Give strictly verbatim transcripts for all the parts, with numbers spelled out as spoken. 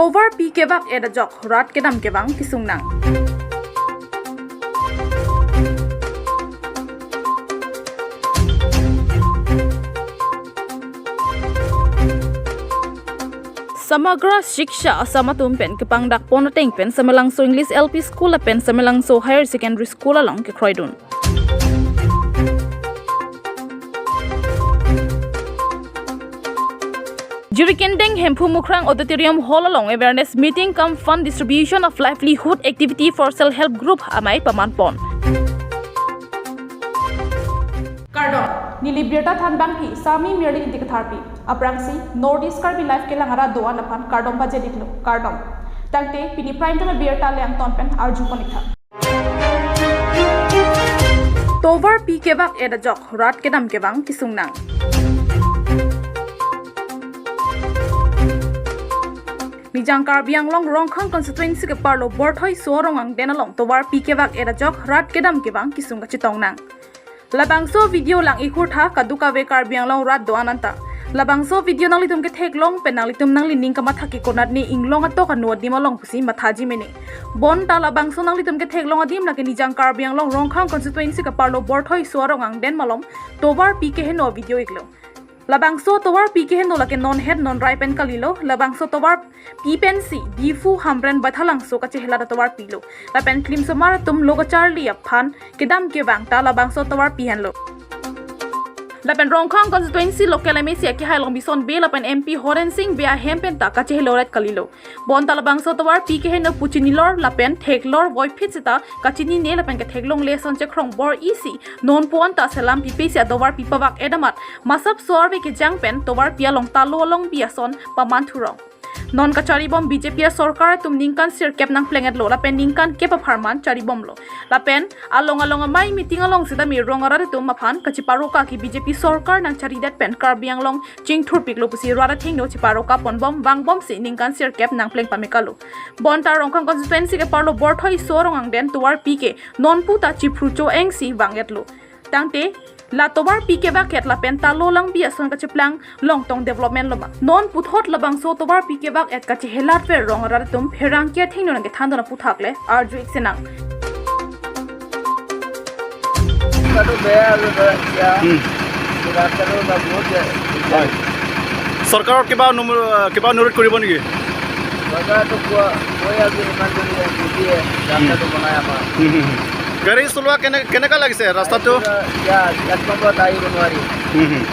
Tovarpi kevak-et ajok rat kedam kevang kesung nang. Samagra Shiksha Assam atum pen kepangdak pon ateng pen Samelangso English L P School lapen Samelangso Higher Secondary School along kekroidun. Jirikindeng Hemphu Mukrang Auditorium Hall along awareness meeting cum fund distribution of livelihood activity for self help group amei paman pon. Kardom, neli birta thanbangpi Sami Mirli Ingti Katharpi. Aphrangsi North East Karbi Live kelang arat do-an aphan kardom pajir-iklo, kardom. Tangte pini prime time birta le angton pen arju pon-iktha. Tovarpi kevak-et ajok rat kedam kevang kesung nang. Nijang Karbi Anglong Rongkhang constituency keparlo Borthoi Sorong angden along tovarpi kevak-et ajok rat kedam kevang kesung kachetong nang. Labangso video lang-ik hurtha kadokave Karbi Anglong rat do-an anta. Labangso video nanglitum ketheklong pen nanglitum nanglining kamatha ke konatne inglong atok anu adim along pusi mathaji mene. Bonta labangso nanglitum ketheklong adim lake Nijang Karbi Anglong Rongkhang constituency keparlo Borthoi Sorong angden malom tovarpi keheno video-iklo. Labangso tovarpi keheno lake non het non rai pen kalilo, labangso tovarpi pensi Diphu Hamren Baithalangso kachehelat atovarpilo. Lapen klimsomar atum lo kacharli aphan kedam kevang ta labangso tovarpi henlo. Lapen Rongkhang constituency local M A C akehai Longbison Bey lapen M P Horen Sing Bey ahem pen ta kacheheloret kalilo. Bonta labangso tovarpi keheno pu chinilor lapen theklor voiphit seta kachinine lapen ketheklongle ason chekrong bor-isi non pu-an ta selam pipe si atovarpi pavak-et amat masap so-arve kejang pen tovarpi along talo along bi ason paman thurong. Non kacharibom B J P asorkar atum ningkan sirkep nangpleng-etlo lapen ningkan kep apharman charibomlo. Lapen along along amei meeting along sitame rong arat atum aphan kacheparoka ke B J P sorkar nangcharidet pen Karbi Anglong chingthurpiklo pusi rat athengno cheparoka ponbom vangbomsi ningkan sirkep nangpleng pamekalo. Bonta Rongkhang constituency keparlo Borthoi Sorong angden tovarpi ke non puta chiphru cho-engsi vang-etlo. Tangte la tovarpi kevak-et lapen talo langbi ason kacheplang longtong development loma. Non puthot labangso tovarpi kevak-et kachehelatver rong arat atum pherangke athengno nangkethandun aphuthak le arju-ik senang. Kado bea lo bea ya. Hmm. Sudah kado na bahut ya. হয়। চৰকাৰক কিবা অনু-, কিবা অনুৰোধ কৰিব নেকি? চৰকাৰতো কোৱা, কৈ আছো ইমান ধুনীয়া নিদিয়ে, ৰাস্তাটো বনাই আমাৰ। হুম, হুম, হুম। গাড়ী চলোৱা কেনে-, কেনেকা লাগিছে ৰাস্তাটো? এতিয়া, এতিয়া এক নম্বৰত আহিব নোৱাৰি। হুম, হুম।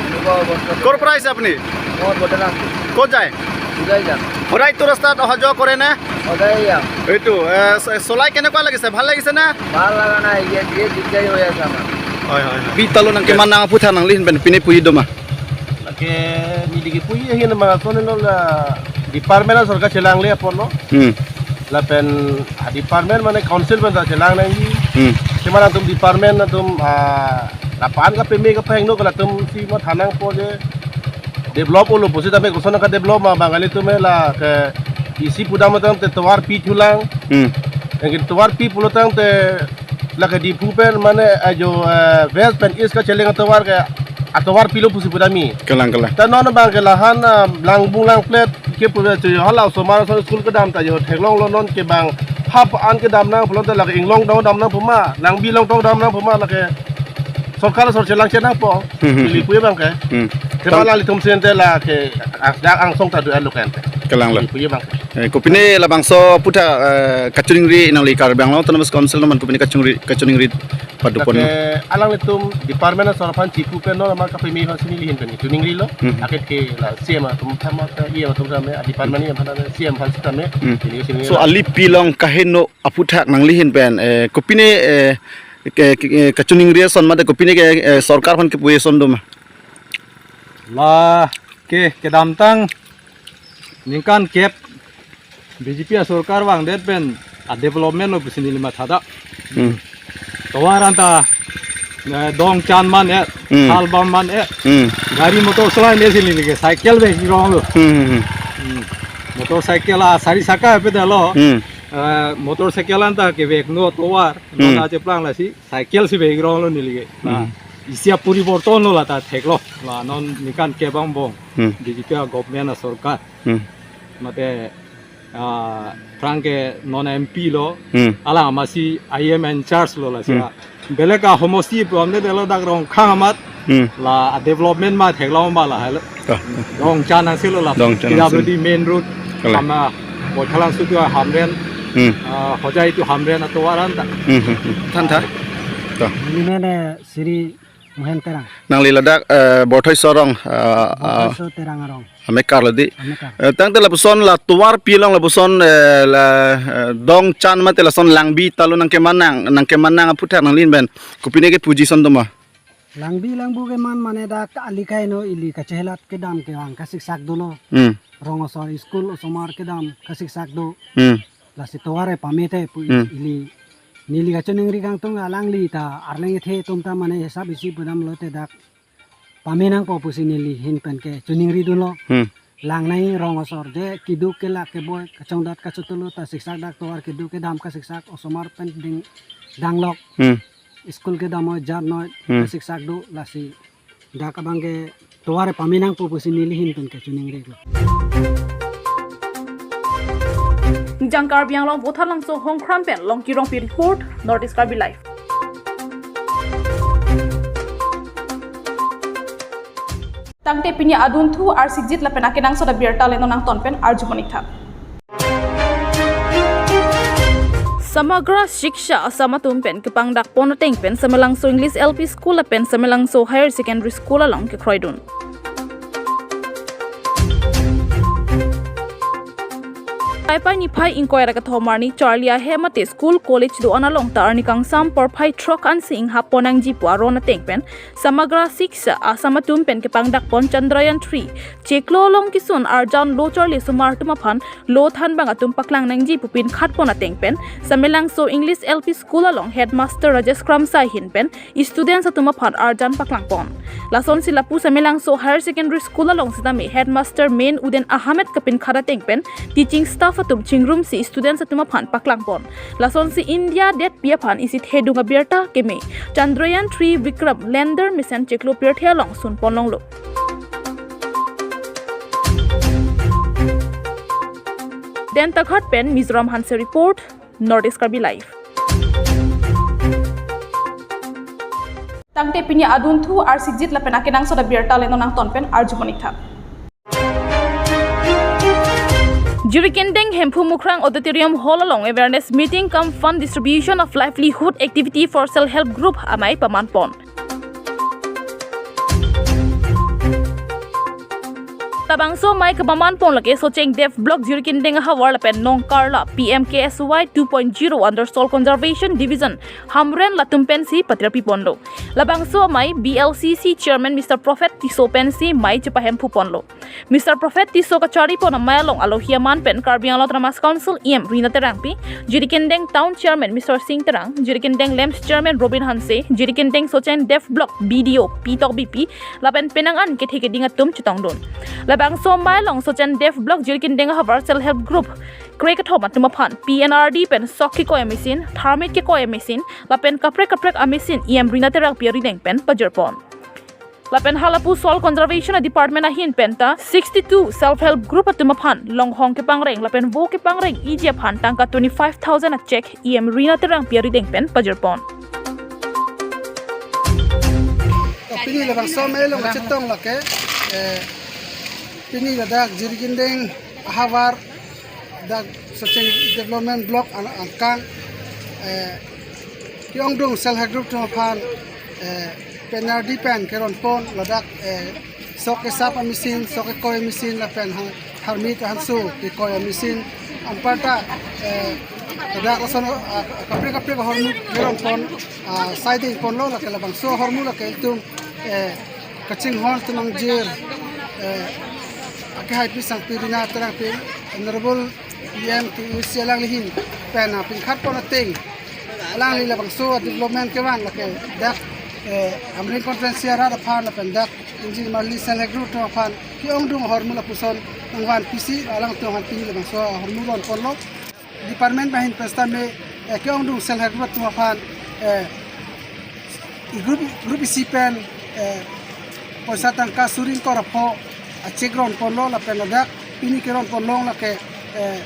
এনেকুৱা অৱস্থা। ক'ৰ পৰা আহিছে আপুনি? মই বৰ্তমান ক'ত যায়? বুজাই যাম। সদায়তো ৰাস্তাত অহা যোৱা কৰে নে? সদায় যাম। এইটো, এ, চ-, চলাই কেনেকুৱা লাগিছে? ভাল লাগিছে নে? ভাল লগা নাই, এতিয়া ধেৰ দিগদাৰী হৈ আছে আমাৰ। হয়, হয়, হয়। Bey talo nang keman nang aphuthak nanglihin pen pine puji doma? Lake neli kepuji ahin ma sonelo la department asorkar chelangle apotlo. Hmm. Lapen a department mane council pen ta chelang nangji. Hmm. Keman atum department atum, ah, lapan kapeme kapahingno ke latum si matha nangpo je develop olo pusitame koson ka develop ma Bangali atum lake isi pudam tangte tovarpi thulang. Hmm. Lake tovarpi pulo tangte lake Diphu pen mane ajo, eh, west pen east kacheleng atovar ke atovarpilo pusi pudamji. Kalang, kalang. Ta non abang ke lahan, ah, langbung langplet ke pura chu hala osomar ason school kedam ta jo theklonglo non ke bang hap an kedam nang pulote lake inglong dong dam nangpo ma, langbi longtong dam nangpo ma lake sorkar asor chelang chenangpo. Hmm, hmm, neli hmm. Puji abang ke. Hmm. Kepala Tang- litum sente lake, ah, dak angsong ta do alokan. Kalanglo. Neli puji abang ke. Eh, kopine labangso aphuthak, eh, kachiningri nangli Karbi Anglong Autonomous Council atum kopine kachiningri, kachiningri padopon. Lake alanglitum department asor aphan chipu pen non amar kapeme aphan si nelihin pen chiningrilo. Hmm. Akhir ke la C M atum thamat, E M atum tame, department E M aphan tame, C M aphan si tame. Hmm. Neli chiningri. So, la alipi along kaheno aphuthak nanglihin pen, eh, kopine, eh, ke, ke, eh, kachiningri ason mate kopine ke, eh, sorkar aphan kepu ason doma? Lake kedamtang ningkan kep B J P asorkar vangdet pen a development lo pusi neli mathadak. Hmm. Tovar anta, eh, dong chan man-et, hmm, hal bam man-et. Hmm. Gari motor solai mesi neli ke cycle bek ronglo. Hmm, hmm, hmm. Hmm. Motorcycle a sari saka pe dalo. Hmm. Eh, motorcycle anta kevekno tovar. Hmm. Non acheplang lasi cycle si bek ronglo neli ke. Hmm. Isi aporiborton lo lata theklo. La non ningkan kep angbong. Hmm. B J P a government asorkar. Hmm. Mate Ah, pherangke non M P lo, Hmm. alang amatsi I M in charge lo lasi. Hmm. Belek ahomosti pu amne delo dak Rongkhang amat Hmm. la development ma theklong ma lahelo. To. Dongchan angse lo la. Dongchan P W D angse. Main road. Kale. Ama Boithalangso to Hamren. Hmm. Ah, Hojai to Hamren atovar an ta. Hmm, hmm, hmm. Than tha. To. Neli men, eh, Sri Mohen Terang. Nangli ladak, eh, Borthoi Sorong, eh, eh, Borthoi So Terang arong. Amekar lo di. Amekar. Eh, tangte lapuson la tovarpi along lapuson, eh, la, eh, dongchan mate lason langbi ta lo nangkeman nang, nangkeman nang aphuthak nanglin pen kopine kepuji ason doma? Langbi langbu keman mane dak ali kaino ili kachehelat kedam kevang kasiksak dolo. Hmm. Rong asor school osomar kedam kasiksak do. Hmm. Lasi tovar pame te pu Hmm. ili neli kachiningri kangtung alangli ta arleng ethe atum ta mane hisap isi pudam lote dak pame nangpo pusi neli ahin pen kachiningri dunlo. Hmm. Lang nang rong asor je keduk kelak keboi kachongdat kachotulu ta siksak dak tovar keduk kedam kasiksak osomar pen ding danglok. Hmm. School kedam oi jat noi Hmm. kasiksak do lasi dak abang ke tovar pame nangpo pusi neli ahin pen kachiningri lo. Jang Karbi Anglong Boithalangso Hongkram pen Longki Rongpi report, North East Karbi Live. Tangte pini adunthu arsikjit lapen akenangsot abirta le non nangton pen arju monik tha. Samagra Shiksha asam atum pen kepangdak pon ateng pen Samelangso English L P School lapen Samelangso Higher Secondary School along kekroidun. Paipai niphai ingkoi ra kethom arni charli ahem mate school college do-an along ta arni kangsam porphai throk ansi inghap pon nangji pu aron ateng pen Samagra Shiksha asam atum pen kepangdak pon Chandrayaan three chiklo along kisun arjan lo charli osomar atum aphan lo thanbang atum paklang nangji pu pinkhat pon ateng pen Samelangso English L P School along headmaster Rajesh Kramsa ahin pen students atum aphan arjan paklang pon. Lasonsi lapu Samelangso Higher Secondary School along sitame headmaster Main Uddin Ahmed kapinkhat ateng pen teaching staff atum chingrumsi students atum aphan paklang pon. Lasonsi India detpi aphan isi thedung abirta keme Chandrayaan three Vikram lander mission chiklo pirthe along sun pon longlo. Dentaghat pen Mizoram Hanse report, North East Karbi Live. Tangte pini adunthu arsikjit lapen akenangsot abirta le non nangton pen arju monik tha. Jirikindeng Hemphu Mukrang Auditorium Hall along awareness meeting cum fund distribution of livelihood activity for self help group amei paman pon. Labangso amei kepaman pon lake Socheng Dev Block Jirikindeng ahavar lapen Nongkarla P M K S Y two point zero under Soil Conservation Division Hamren latum pensi patirpi ponlo. Labangso amei B L C C Chairman Mister Prophet Tisso pensi amei chepahemphu ponlo. Mister Prophet Tisso kachari pon amei along alohi aman pen Karbi Anglong Autonomous Council E M Rina Terangpi, Jirikindeng Town Chairman Mister Sing Terang, Jirikindeng LAMPS Chairman Robin Hanse, Jirikindeng Socheng Dev Block B D O Pi Tokbipi, lapen penang an kethe keding atum chetongdun. Labangso amei along Socheng Dev Block Jirikindeng ahavar self help group kre kethom atum aphan P N R D pen sok kekoi amachine, tharmit kekoi amachine, lapen kaprek kaprek amachine E M Rina Terangpi arideng pen pajir pon. Lapen halapu Soil Conservation Department ahin penta sixty-two self help group atum aphan longhong kepangreng lapen vo kepangreng iji aphan tangka twenty-five thousand a cheque E M Rina Terangpi arideng pen pajir pon. Pini labangso amei along chetong lake, eh, pini ladak Jirikindeng ahavar dak Socheng Development Block an angkang, eh, ke-ongdung self help group atum aphan, eh, P N R D pen keron pon ladak, eh, sok kesap amachine, sok kekoi amachine lapen ha-, tharmit hanso kekoi amachine. Anparta, eh, ladak lason, ah, kaprek kaprek ahormu keron pon, ah, saideng ponlo lake labangso ahormu lake itum, eh, kachinghon tonangjir, eh, akehaipi sangpi Rina Terangpi, Honorable E M T U C alangli ahin pen, ah, pinkhat pon ateng alangli labangso development kevang lake dak, eh, Hamren constituency arat aphan lapen dak Injin Marli self help group atum aphan ke-ongdung ahormu lapuson nangvanpisi alangtum aphan pini labangso ahormu ron ponlo. Department ahin pen sitame, eh, ke-ongdung self help group atum aphan, eh, group, group isi pen, eh, poisa tangka suri ingkoi ra pho a cheque ron ponlo lapen ladak pini keron ponlong lake, eh,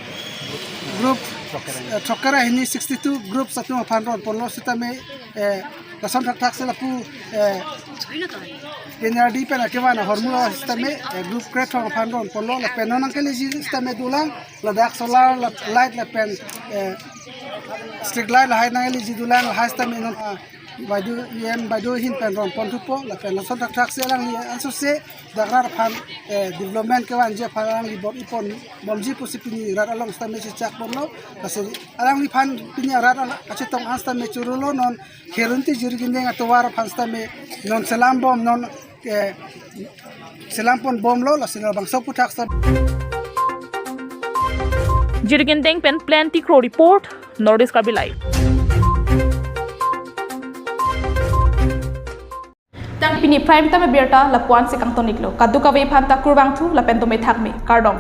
group, eh, throkkre hini sixty-two groups atum aphan ron ponlo sitame, eh, lason thakthak si lapu, eh, P N R D pen akevan ahormu sitame, eh, group krethrok aphan ron ponlo lapen non nangkeleji sitame dolang, ladak solar la-, light lapen, eh, street light lahai nangkeleji dolang lahai sitame non, ah, Baidu E M Baidu ahin pen ron pon thupo lapen lason thakthak si alangli ansose dak rat aphan, eh, development kevanji aphan alangli bor-i ponbomji pusi pini rat along sitame chechak bomlo. Lasi alangliphan pini rat al-, achetong an sitame chorolo, non Kheroni Jirikindeng atovar aphan sitame non selam bom, non, eh, selam ponbomlo, lasi labangso aphuthak sitame. Jirikindeng pen Plenty Kro report, North East Karbi Live. Tang pini prime time abirta lapu-an si kangton-iklo. Kadokave aphan ta kurvangthu lapen dome thakme. Kardom.